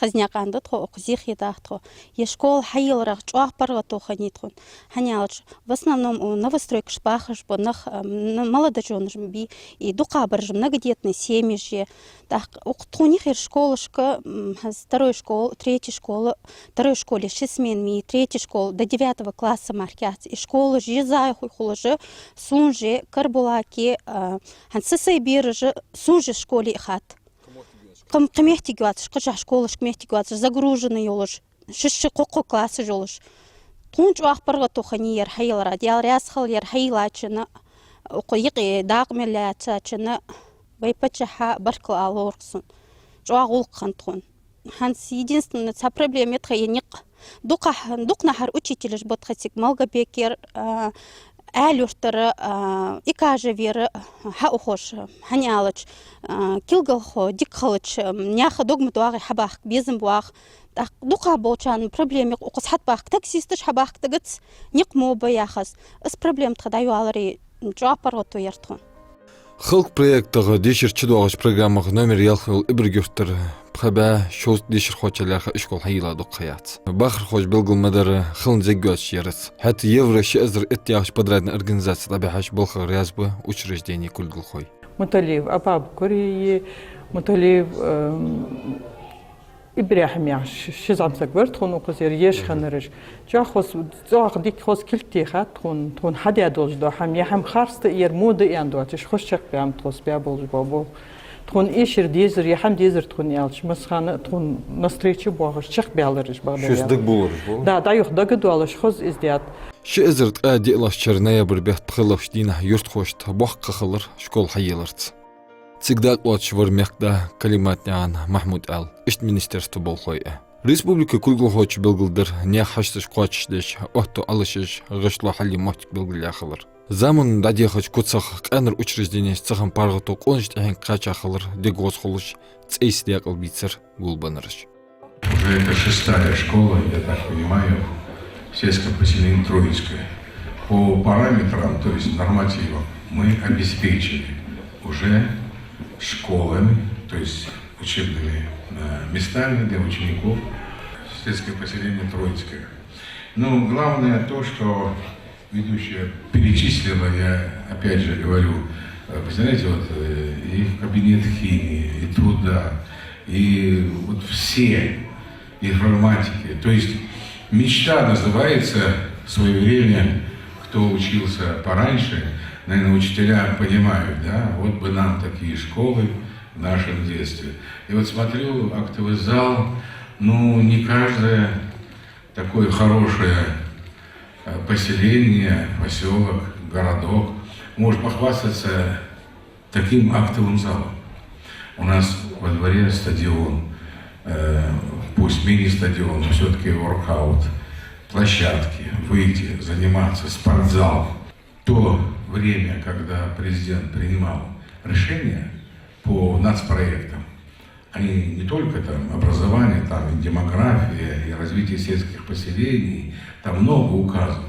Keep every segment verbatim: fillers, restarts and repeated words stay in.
Къаьстта къаьнда тхо, укхаза хетар тхона. Ер школа хьаяларах чӀоагӀа паргӀато хиннай тхона. ХӀана аьлча, в основном, у, новостройкаш бахаш ба нах, а, м, молодожёнаш ба, и дукхагӀбараш многодетные семьи я. ТӀаккха укх тхона яхача школашка, м, хӀанз второй школа, третий школа, второй школе ши смена я, третий школа до девятого класса мара кхы яц. И школаш еза ху-, хулаш, сона же Карабулаке, а, хӀанз са сай бераш, сона же школе хатт. Кхы, кхы моттиг йоацаш, кхычахьа школашка моттиг йоацаш, загруженный йолаш, шишша кхо-кхо классаш йолаш. Тхона чӀоагӀа паргӀато хиннай ер хьаялара, Даьла раьза хилва ер хьайийллачунна, укх юкъе дакъа мел лаьцачунна, вай паччахьа баркал ала лоархӀ сона. ЧӀоагӀа гӀулакх хиннад тхона. ХӀанз единственное, цхьа проблема я тха ер никъ. ДукхагӀ-, дукхагӀнахьара учителаш ба тха цига Малгобекера, а, Аьла-Юртара, а, Икажевера, а, хьаухаш, хӀана аьлча, а, кулгалхо дика хилча, м, наьха дог ма доагӀий хьабахка, безам боагӀа. ТӀаккха дукхагӀболчарна проблема я укхаза хьатӀабахка, таксисташ хьабахка тӀагӀац, никъ мо ба яхаш. Из проблема тха дӀайоаларе, чӀоагӀа паргӀато яр тхона. «Халкъ» проектах дешара чудоагӀача программах номер ялх йола Эбарг-Юртара пхи бӀаь шовзткъа дешархочоа лаьрхӀа ишкол хьайийлла дукха ха яц. Бахархоша белгал ма дарра, хиланза эггоацаш яр из. ХӀаьта «Евро ши эзар итт» яхача подрядни организаце дӀабихьача балхах раьза ба учреждене кулгалхой. Муталиев Абабукар, Муталиев, эм, ИбрахӀим яхаш ши зӀамсаг вар тхона укхаза, ер еш хиннараш. ЧӀоагӀа хоза, чӀоагӀа дика хоза кулг техад тхона, тхона хьадаь долаш дола хӀама, ер хӀама харц да, ер во да аьнна доацаш, хоза чакхбаьннаб тхо, уж баь болаш бола болх. Тхона эшар дезар, ер хӀама дезар тхона аьлча, массахана тхона навстречу боагӀаш, чакхбаьлар уж бакъдар. Шоаш дагабувлар уж ба? Да, дӀаюха дагадоалаш хоза из даьд. Ши эзар ткъаь диълагӀча шера ноябрь бетта пхелагӀча дийнахьа юртахошта боккха ха хилар школа хьаеларца. Цига дакъа лоацаш вар мехкда Калиматнаькъан Махьмуд-Ӏаьла, иштта министерства болхлой а. Республика кулгалхочо белгалдир наьха хьашташ кхоачашдеш, оттаду Ӏалашаш, гӀишло хьалъе моттиг белгалъяь хилар. Замано дӀадехача куцах къаьнара учрежденеш цхьан паргӀато къонача тӀехьенга кхаьча хилар дегагӀоза хулаш, цӀайца даькъалбийцар гулбеннараша. Уже это шестая школа, я так понимаю, в сельском поселении Троицкое. По параметрам, то есть нормативам, мы обеспечили уже школами, то есть учебными, э, местами для учеников сельское поселение Троицкое. Но главное то, что ведущая перечислила, я опять же говорю, э, представляете, вот, э, и в кабинет химии, и туда, и вот все информатики. То есть мечта называется в своё время, кто учился пораньше, наверное, учителя понимают, да, вот бы нам такие школы в нашем детстве. И вот смотрю, актовый зал, ну, не каждое такое хорошее, э, поселение, посёлок, городок может похвастаться таким актовым залом. У нас во дворе стадион, э, пусть мини-стадион, но всё-таки воркаут, площадки, выйти, заниматься, спортзал. То время, когда президент принимал решения по нацпроектам, они не только там образование, там и демография, и развитие сельских поселений, там много указов.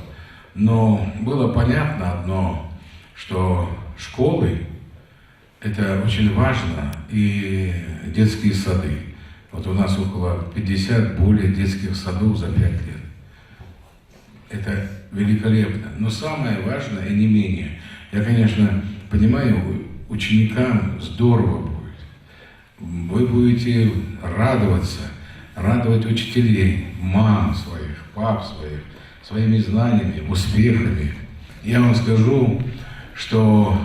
Но было понятно одно, что школы — это очень важно, и детские сады. Вот у нас около пятьдесят более детских садов за пять лет. Это великолепно. Но самое важное, и не менее, я, конечно, понимаю, ученикам здорово будет. Вы будете радоваться, радовать учителей, мам своих, пап своих, своими знаниями, успехами. Я вам скажу, что,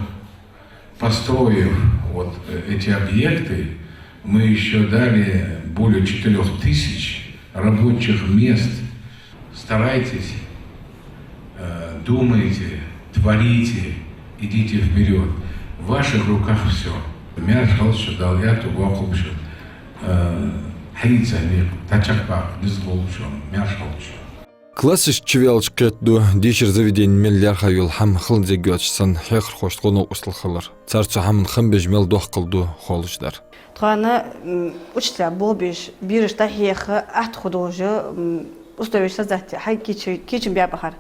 построив вот, э, эти объекты, мы ещё дали более четырёх тысяч рабочих мест. Старайтесь, э, думайте, творите, идите вперёд. В ваших руках всё. Маьрша хилда шо, Дала аьттув боаккхалба шун. Э, хьаийца никъ, дӀачакхбаккха низ болба шун. Маьрша хилда шо. Классашка чуваьлча кхетаду дешара заведене мел лаьрхӀа йола хӀама хиланза эггоацаш санна хьехархошта гӀо-новкъостал хилар. Цар цу хӀаман хам беш мел доккхал ду холаш дар. Тхона, м, учителя болх беш, бераш дӀахьеха атта хургдолаш, м, условеш создать хьай кийча-, кийчам баьб хӀара.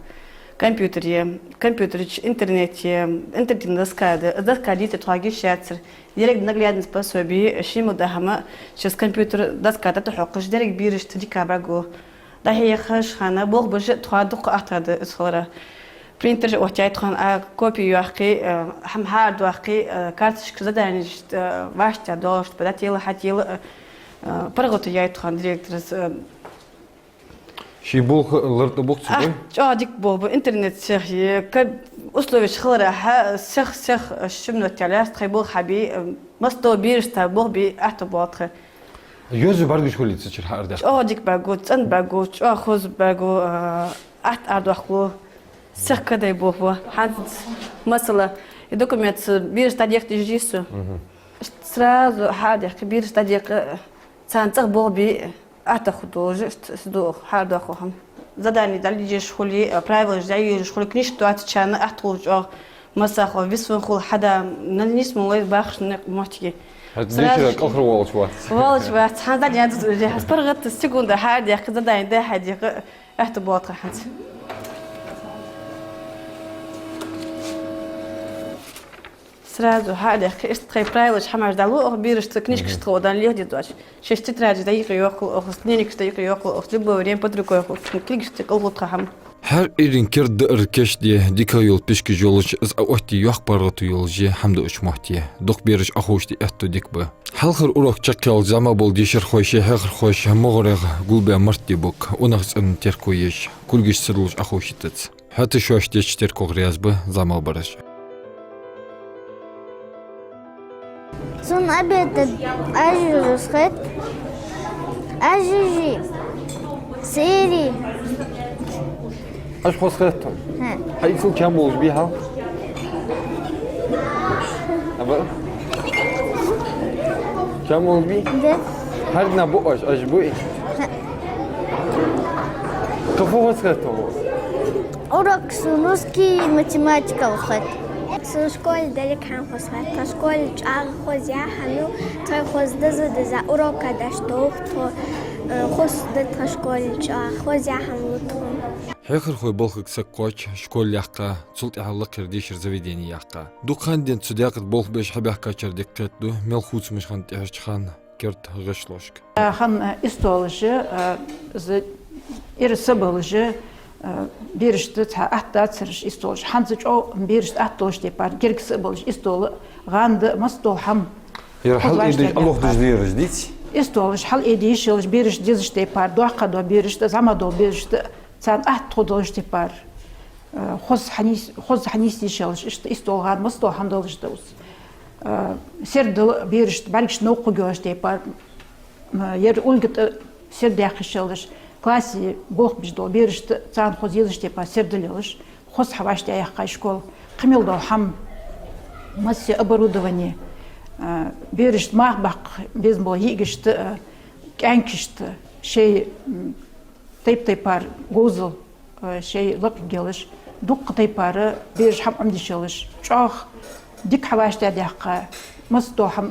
Компьютере, компьютера чу интернете, интернетни доска да, доска дийцар тхоаш гиш яцар. Деррига наглядни пособие, ший мо да хӀама, шоаш компьютера доска тӀа тӀахьокхаш, деррига берашта дика багу. ДӀахьехаш хана, болх беш тхо дукха ахтада из хилара. Принтер оттаяьй тхона, а копи йоаккхе, э, хӀама хьаара доаккхе, э, карточка заданеш, э, вӀаштӀехьа долаш, подателла, хьателла, э, э, паргӀато яьй тхона директорас, э, Ший болх лартӀа бохцу бой? ЧӀоагӀа дика болх ба интернет сех, е, ка-, условеш хиларах, сех, сех, шимнот ял яц тхай болх хьабе, э, масто берашта болх бе, ахта болх тха. Йоза бӀаргаш хулица чир хьардеш? ЧӀоагӀа дика багу, цӀена багу, чӀоагӀа хоза багу, а, ахта ардохлу. Сех кадай болх ба. ХӀанз масала, и документ бераш дӀадехка дижи су. Мгм. Сразу хьардехка, бераш дӀадехка, царна цӀагӀа болх бе, ахта художи, с-, с-, ду, хьардоху хӀама. Задани дӀалижеш хули, а, правилаш дӀайижеш хули, книжка доацачарна ахта хул чӀоагӀа. Масахо, висван хул хьада, нанисмулай бахаш никъ мотиги. Хьа, сразу дешира кӀалхар волча вац. Волча вац. ХӀанз дӀаденна дус уже. ХӀанз паргӀата секунда хьардехка, задани дӀахьадехка, ахта болх тха хӀанз. Сразу хьардехка, иштта тхай правилаш хӀамаш дӀалу, оаха берашта книжкаш тхо дан лехдеш доацаш. Шоаш тетрадаш дӀайихьа йоаккхал, оаха дневникаш дӀайихьа йоаккхал, оаха любое время под рукой, оаха книжкаш тӀа кӀалху тха хӀама. ХӀара ирин керда даар кийчде, дика йола пишкаш йолаш, из а оттае йоккха паргӀато йолаш я хӀама дуача метте. Дукха бераш Ӏоховшаде аьттув дика ба. Хьалхара урок чакхъяьлча, зӀамагӀа бола дешархой шоай хьехархоша мугӀарера гулбаь март де бок, унахцӀенна терко еш, кулгаш ца дуллаш Ӏоховшийтац. ХӀаьта шоаш деча теркох раьза ба зӀамагӀа бараш. Сона обедать Ӏожажа хет. Ӏожажи, сыри. Ӏаж хоза хет хьона? ХӀа. Хьа ицал кхы болаш бий хьал? Аба? Кхы болаш бий? Да. ХӀара дийнахьа бу Ӏаж, Ӏаж буй? ХӀа. Кхы фу хоза хет хьона? Урок сона русский, математика хет. Сона школе дале кхы хоза хет. Тха школе чӀоагӀа хоза я хӀама, тхо хоза деза-деза урока деш долх тхо, э, хоза да тха школе чӀоагӀа, хоза я хӀама лу тхона. Хьехархой балхага саг кхоач школа яккха, цул тӀехьагӀа лакхера дешара заведени яккха. Дукха ха денз цу даькъе болх беш хьабаьхкачар дика кхетаду, мел хувцамаш хиннад тӀехьарча хана керда гӀишлошка. Хиннад истолаш, э, из ира са болаш, э, берашта цхьа атта дацараш истолаш. ХӀанз чӀоагӀа берашта атта долаш тайпара, герга са болаш истола, гӀанда, масса дола хӀама. Ер хьалъайдеш, Ӏолохадеш лераш, дий? Истолаш хьалъайдеш йолаш, берашта дезаш тайпара, доккха дола берашта, зӀамагӀа дола берашта, царна атта хургдолаш тайпара, э, хоза хьанийс-, хоза хьанийсдеш йолаш, иштта истола гӀанда масса дола хӀама долаш да из. Э, сердал берашта, бӀаргашта новкъа хургйолаш тайпара, м, ер улга тӀа сердал яьккхаш йолаш, классе болх беш дола берашта, царна хоза езаш тайпара сердал йолаш, хоза хьавӀаштӀехьаяьккхай школа. Кхы мел дола хӀама, массе оборудовани, э, берашта мах баккха безам бола йиӀигашта, э, кӀаьнкашта, шоай, м, тайп-тайпара говзал, э, шоай лакхе йолаш, дуккха тайпара бераша хӀама Ӏомадеш йолаш, чӀоагӀа дика хьавӀаштӀехьадаьккха, масса дола хӀама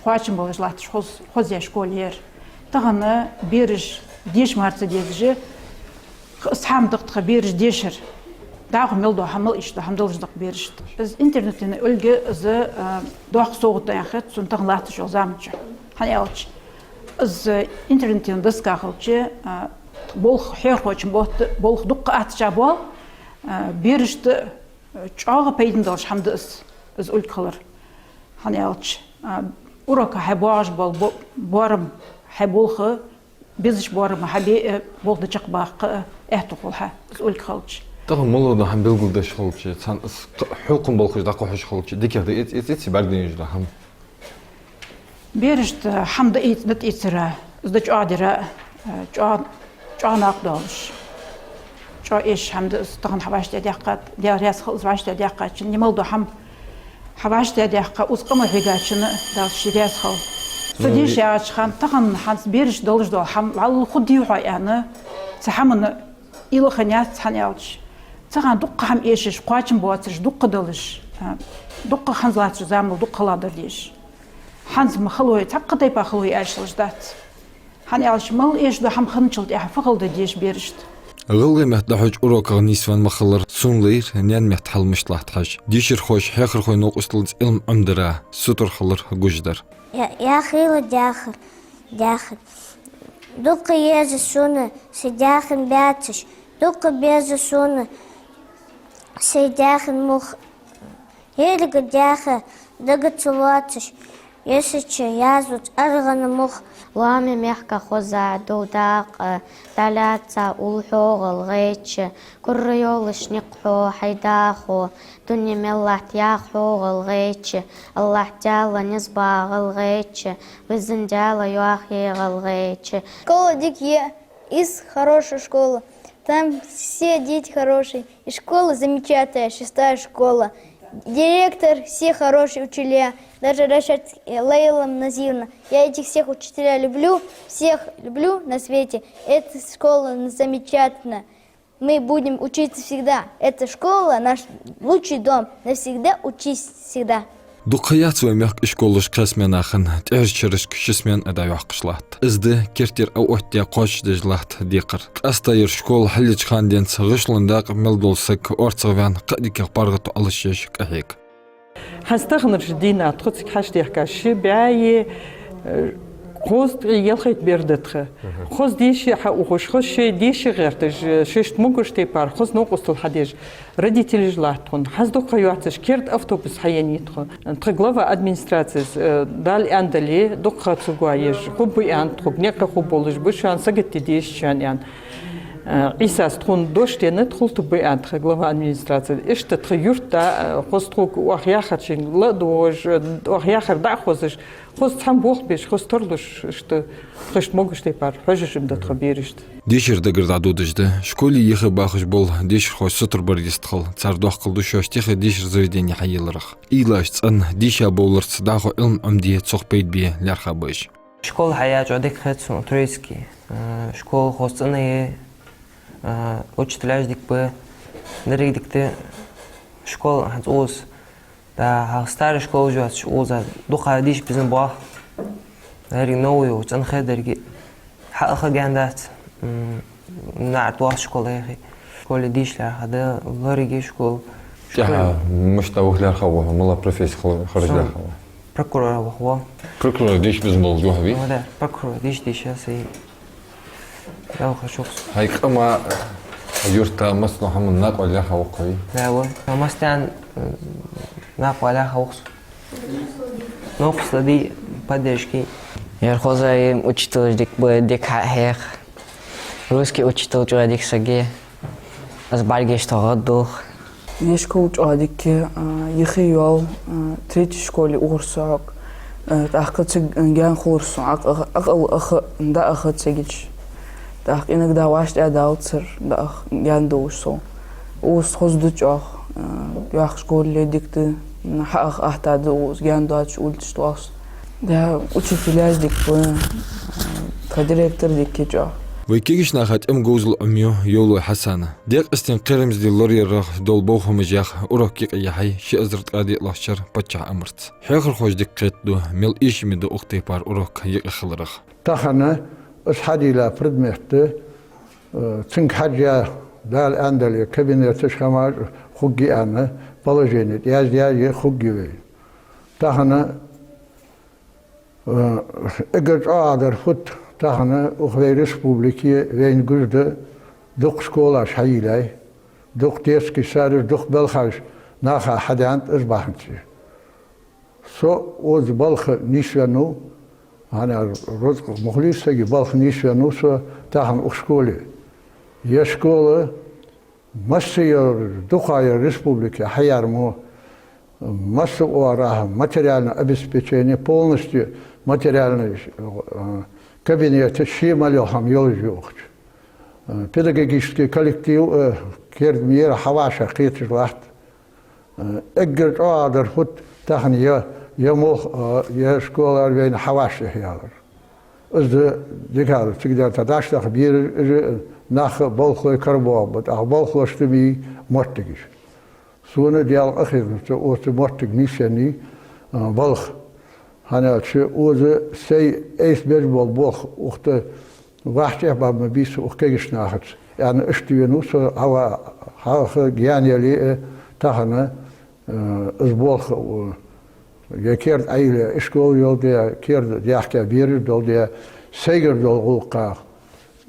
кхоачам болаш латташ хоза, хоза я школа ер. Тахан бераш деша мара ца дезаш, х-, цхьа хӀама да-кх тха бераш дешар. ДӀахо мел дола хӀама, мел иштта дола хӀама долаш да-кх берашта. Из интернетни улга из, э, доккха совгӀат да аьнна хет сона тахан латташ йолча заман чухь. ХӀана аьлча, из интернетни доска хилча, а, болх хьехархочун бутт, болх дуккха аттача боал, а, берашта, а, чӀоагӀа пайдана долаш хӀама да из, из улга хилар. ХӀана аьлча, а, урока хьай боагӀаш бола бо-, боарам, хьай болх, безача боарама хьабе, а, болх да чакхбаккха, а, аьттув хул хьа, из улга хилча. Тахан мел дола хӀама белгалдеш хилча, цхьан из кх-, хьокхам болхаш дӀакхухьаш хилча, дикагӀа да эц-, эц-, эци бӀаргадайна дола хӀама. Берашта хӀама дӀаэц-, дӀатӀаэцара, из да чӀоагӀдера, э, чӀоагӀ-, чӀоагӀа накъадоалаш. ЧӀоагӀа эшаш хӀама да из тахан хьавӀаштӀехьадаьккхача, Даьла раьза хилва из вӀаштӀехьадаьккхачоа, мел дола хӀама хьавӀаштӀехьадаьккха, укхаза къамаьл хьийгачоа, Даьла ший раьза хилва. Со дийша яхача хана тахан хӀанз берашта долаш дола хӀама, вӀалла хӀу дий хьо аьнна, цу хӀаман уйла хиннаяц, хӀана аьлча, цу хана дуккха хӀама эшаш, кхоачам боацараш дуккха долаш, а, дуккха хӀанз латтача заман дуккха хала дар дезаш. ХӀанз ма хало, цхьаккха тайпара хало аьлча хилаш дац. ХӀана аьлча, мел эшаш дола хӀама хинначул тӀехьагӀа фу хала да дезаш берашта. ГӀалгӀай метта дӀахьоча уроках нийсвенна ма хиллара, цунна лайра наьна метта хьал мишта латт хьажа. Дешархоша хьехархой новкъосталца Ӏилма Ӏомадара, сутара хилар гуш дар. Я, я хила даьхар, даьхар. Дукха еза сона са даьхен баьцаш, дукха беза сона са даьхен мух. Еррига даьхе дага ца лоацаш, йисача язвац аргӀан мух. Лоамий мехка хоза дов дакъа, дӀалаьца улл хьо гӀалгӀайче, кура йолаш никъ хьо хьай дахо, дунен мел латт яха хьо гӀалгӀайче, АллахӀ Даьла низ ба гӀалгӀайче, везан Даьла йоахае гӀалгӀайче. Школа дика я, из хорошая школа. Там все дети хорошие. И школа замечательная, шестая школа. Директор, все хорошие учителя. Даже Рашат, э, Лейла Назировна. Я этих всех учителя люблю, всех люблю на свете. Эта школа замечательна. Мы будем учиться всегда. Эта школа наш лучший дом. Навсегда учись всегда. Дукха яц вай мехка школаш кхо смена хинна, тӀехьарча шерашка ши смена а дӀайоаккхаш латт. Из да керттера а оттадаь кхоачашдеш латт декхар. Къаьстта ер школа хьаллеча хана денз гӀишлон дакъа мел дола саг орцагӀваьнна, кхы а дикагӀа паргӀато Ӏалашъеш кӀахьег. ХӀанз таханарча дийнахьа тхо цига хьачудехка ши бӀаьи, э, кхузткъеи ялхайтта бер да тха. Хоза дийша хьаухаш, хоза шоай деша гӀерташ, шоашта могаш тайпара хоза новкъостал хьадеш родителаш латт тхона. ХӀанз дукха ха йоацаш керда автобус хьаеннай тхо. Тха глава администрацес, э, Дала аьнна дале, дукха ха цу гуа еш, хургба аьнна тхога, никъ хургболаш ба шоана, сагота деза шоана аьнна. Э, Ӏийсас тхона дош деннад, хургба аьнна тха глава администрацес. Иштта тха юрта, э, хоза тхога оаха яхар шийна ладувгӀаш, э, оаха яхар дӀа а хозаш, хоза цхьана болх беш, хоза тарлуш, иштта тхоашта могаш тайпара хьожаш ма да тха берашта. Дешар дагара дӀадодаш да. Школе йиха бахаш бола дешархой сутара бар йистхила, цар доккхал ду шоаш тӀехьа дешара заведене хьаеларах. Уйлаш цӀена, дийша бовларца дӀахо Ӏилма Ӏомаде, цох пайда бе лаьрхӀа ба уж. Школа хьаяь чӀоагӀа дика хет сона, Троицкий. Э, школа хоза цӀена я, э, учителяш дика ба, деррига дика да. Школа хӀанз укхаза, да, хьа старая школа уж йоацаш, укхаза дукха дийша безам боах. Деррига новый я, цӀена хет деррига. Хьа а ха гаьна дац. М, наӀарга доагӀа школа яхе. Школе дийша лаьрхӀа да, лориг я школа. ТӀехьа мишта ваха лаьрхӀа ва хьо, мала профессе хила-, хержа лаьрхӀа ва? Прокурор ваха ва. Прокурор дийша безам болаш ва хьо вий? Ну да, прокурор дийша, дийша сай. Дала хьо шукс. Хьай къаман, юрта массанахьа хӀаман накъо лаьрхӀа ва-кх хьо вий? Да, ва. Массанахьа, э, накъо лаьрхӀа ва-кх со. Новкъостал дий, поддержка. Ер хоза я, учителаш дика ба, дика хьахьех. Русский учитель чӀоагӀа дика саг я. Аз бӀаргашта гӀаддулх. Ер школа чӀоагӀа дика я, а, йиха йола, а, третий школе ухар со хьога. А, тӀаккха цига гаьна хулар со, акъ-, акъ-, акъал аха, дӀааха цига. ТӀаккха иногда вӀаштӀехьадалацар, дӀааха гаьна долаш со. Укхаза хоза да чӀоагӀа, а, йоккхача школе дика да, хьааха атта да укхаза, гаьна доацаш улица тӀа оалаш. Да, учителяш дика ба, тха директор дика я чӀоагӀа. Вай кагийча наха тӀема говзал Ӏомаю Евлой Хьасана. Декъастен кхерамзле лораяра дола бовхамаш яха урок юкъе яхьай ши эзар ткъаь диълагӀча шера паччахьа амарца. Хьехархоша дика кхетаду, мел эшаме да укх тайпара урок юкъе хиларах. Тахан аз хьадийла предмет да, э, цунга хьежжа, Дала аьнна дале, кабинеташ, хӀамаш хургья аьнна, положени тӀа яздаь я, хургья вай. Тахан, э, эггара чӀоагӀа дар фуд, тахан укх вай республике вайна гуш да, дукха школаш хьайийлай, дукха детский садаш, дукха балхаш наха хьадаьннад из бахьанца. Со укхаза балха нийсвеннав, хӀана аьлча рузкъа мухлис сага балха нийсвеннав со тахан укх школе. Ер школа массайолча дукхагӀа йолча республике хьаяьр мо, масса оагӀорахьа материальное обеспечение, полностью материальный, э, кабинеташ, ше мел йола хӀама йолаш я укхаза. Э, педагогический коллектив, э, керда мера хьавӀашагӀкхеташ латт. Э, эггара чӀоагӀа дар фуд тахан ер, ер молха, э, ер школа вайна хьавӀаштӀехьаялар. Из да дикагӀдар, цига дар тха дӀачудаха безаш, уж нах а, балхлой карабоагӀаргба, тӀаккха балхлошта ма йий моттигаш. Сона Даьла къахетамца укх цу моттиге нийсъеннай, э, балха. ХӀана аьлча укхаза сай айса беш бола болх укх тӀа вахча эхь баб ма бий со укх кагийча нахаца. Яьнна иштта вена ва со, хьава-, хьалха гаьна яле а, тахан, э, из болх, э, е керда Ӏайла ишкол йолу де, керда яхка бераш долу де, сайгара долу гӀуллакхах,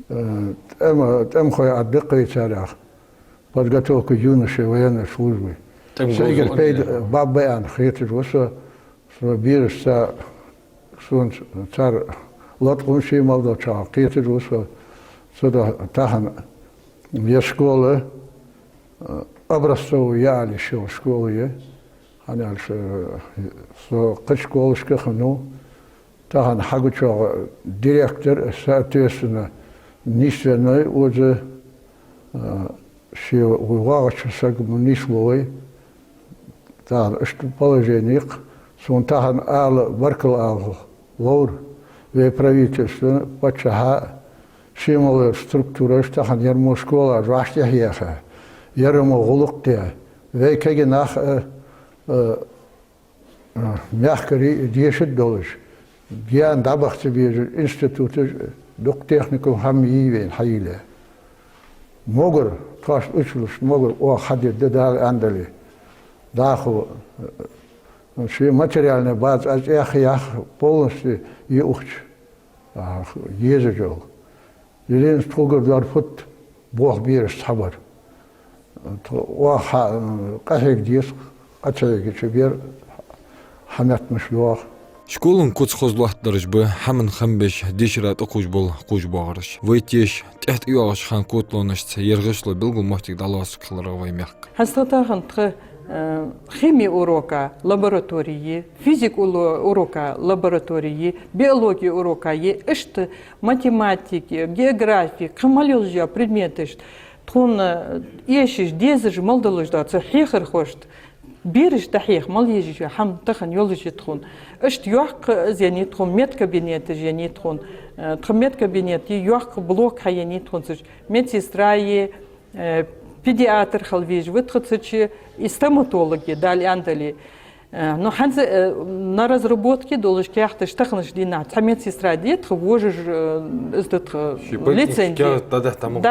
э, тӀема-, тӀемахой ат беккхий царах, подготовка юношей военной службы. Сайгара пайда баб баьнна хеташ ва со, со бераш ца, суна цар латкъам ший мел долчохь кхеташ ва со, со до тахан я школа, э, образцовый яьлла йолу школа я. ХӀана аьлча, э, со кхечу школашка хӀун ду, тахан хьагучохь директор, соответственно, нисвенной оза, э, шен вогӀучу сага ма нисло вай. Тахан иштта положени кх, суна тахан ала, баркалла ала ловра вай правительство, паччахьа, шен мел йолу структураш тахан яра мо школаш вайшта тӀехьа яха, яра мо гӀуллакх де, вай кегий нах, э, э, э, мехкарий дешар долуш, гаьна дӀабаха ца безаш институташ, дукха техникум хӀама йий вайна хьайилле. Могар, тхоьш училищ могар оха хьадир дан Дала аьндале. ДӀахо, э, шен материальная база аз тӀех яха полностью юучу, а, езаш йолу. Елена тхугар дар фуд боху бераш цхьабар. Тхо оха хьа-, къахьега деза, къа ца хьегича бер хьаметтамаш доху. Школан куц хоза лоттадараш ба, хӀаман хам беш, дешара тӀекхуьуш болу кхужа богӀараш. Вай теша тӀехь тӀейогӀучу хан коталонашца яргӀашло билггал моттиг дӀалоцург хиларгӀа вай мехка. Хьан статахан тха, э, хими урока лаборатории, физик уло-, урока лаборатории, биологи урока е, иштта математики, географии, кхин мел йолчу предметаш, тхуна эшаш, дезаш мел долуш дац, хьехархошта бераш дӀахьеха мел езаш хӀама тахан йолуш я тхуна. Иштта йоккха иза яний тхуна медкабинеташ яний тхуна, э, тха медкабинет е йоккха блок хьаяний тхуна цуьнца, медсестра е, э, педиатр хила везаш ва тха цу чу, и стоматолог е, Дала аьндале. Э, ну, хӀанз, э, на разработке долуш кехаташ таханаш дийнахь цхьа медсестра де тха вожаш, э, иза да тха лицензия. Да,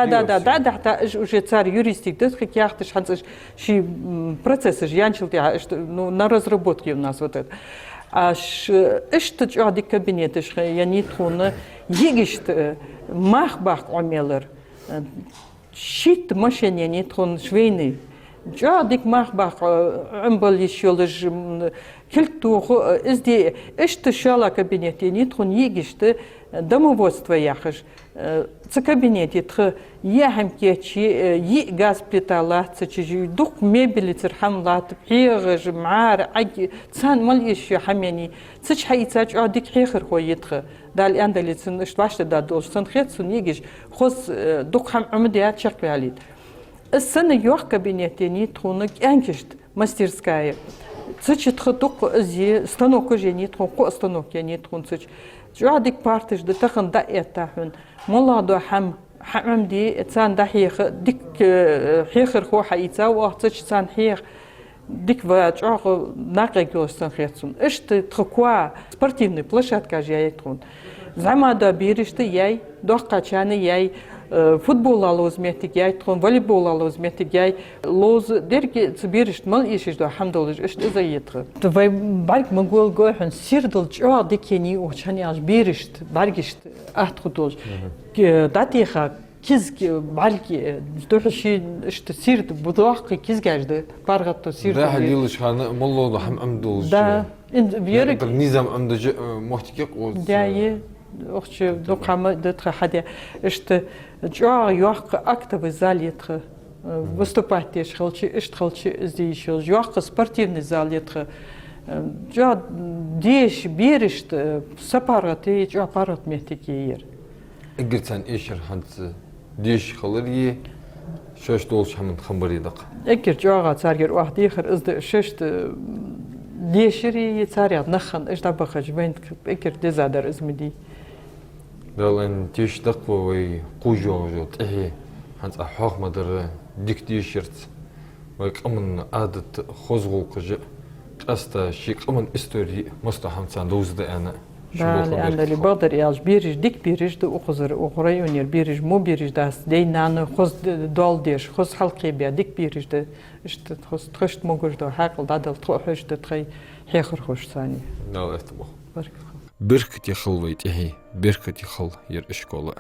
да, да, да, да, да, уж уже цара юристик да тха кехаташ, хӀанз уж ши, м, процессаш янчил тӀехьа, аш, ну, на разработке у нас вот это. Аш, э, иштта чӀогӀа дика кабинеташ яний тхуна, йиъ иштта, э, мах баккха Ӏомелар. Э, Шийтта машен яний тхуна швейный. ЧӀогӀа дика мах баккха, э, Ӏомбал йиш йолаш, м, килт туху, э, иза де, иштта шала кабинет яний тхуна йиъ иштта, э, домоводство яхаш. Э, цу кабинете тха е хӀама кечйи, э, йиъ газ плита лаьтта цу чу, дукха мебель цара хӀама латта, пхьегӀаш, мӀара, Ӏаьг, царна мел йиш йолу хӀама яний. Цу чу хьаийца чӀогӀа дика хьехархо я тха. Дала аьндале цунна иштта ваьшта дан долуш санна хет суна йиъ иштта. Хоза, э, дукха хӀама Ӏомадаьд, чекхваьллийта. Иза санна йоккха кабинет яний тхуна кӀаьнкашта, мастерская. Цу чу тха дукха иза станокаш яний тхуна, кхо станок яний тхуна цу чу. ЧӀогӀа дика парташ да, тахан дӀа а этта хьуна. МоллагӀа дола хӀама хьа Ӏомаде, царна дӀахьеха, дика, э, хьехархо хьаийца ву оха цу чу, царна хьеха. Дика ва, чӀогӀа накъаярг йолуш санна хет суна. Иштта тха кхо спортивный площадкаш яй тхуна. ЗӀамига берашта яй, доккхачарна яй, э, футбола ловза меттиг яй тхуна, волейбола ловза меттиг яй. Ловза дерриге цу берашта мел эшаш дола хӀама долуш, иштта иза я тха. Вай бӀаьрг ма гулго хьуна, сирдала чӀогӀа дика яний укх чу, хӀана аьлча берашта, бӀаьргашта атта хӀу долуш. Мгм. Э, дӀатеха кизга, бӀаьрга, духьа ши иштта сирда, бу доккхий кизгаш да, паргӀато сирда. Да, хьалелаш хана, моллагӀа хӀама Ӏомадолаш. Да. Ин верг низам Ӏомадажа, э, моттиг я кху. Да, э, е, охча, дукха хӀама да тха хьаде. Иштта чӀогӀа йоккха актовый зал я тха, э, выступать деш хилча, иштта хилча, иза йиш йолуш. Йоккха спортивный зал я тха, э, чӀогӀа деша, берашта, э, са паргӀата, чӀогӀа паргӀата меттиг я ер. Эггара царна эшар хӀанз деша хилар е, шоаш долчу хӀаман хам бар е дакъа. Эггара чӀогӀа царгара охьадехар иза да, шоашта дешар е, царех нах хьан аш дӀабахаш вайн эггара деза дар иза ма дий. Дала аьнна, тешаш даккха вай кхужа йогӀуш йолу тӀаьхье, хӀанз а хьох ма-дарра дика дешарца. Вай къаман Ӏадат, хоза гӀуллакхаш а, къаьстта шен къаман истори а, массо а хӀама царна довза да аьнна. Дала аьннадале, бакъдар аьлча, бераш, дика бераш да укхазара, укх районера бераш, мо бераш дац, даьй-нанна хоза д-, доал деш, хоза хьалкхебаь, дика бераш да, иштта хоза тхоашта могаш да, хьаькъал дӀадала тхо а хьожаш да тхоай хьехархошца. Дала аьттув боаккхалба. Баркал. Беркате хилва вай тӀехье, беркате хилва ер ишкол.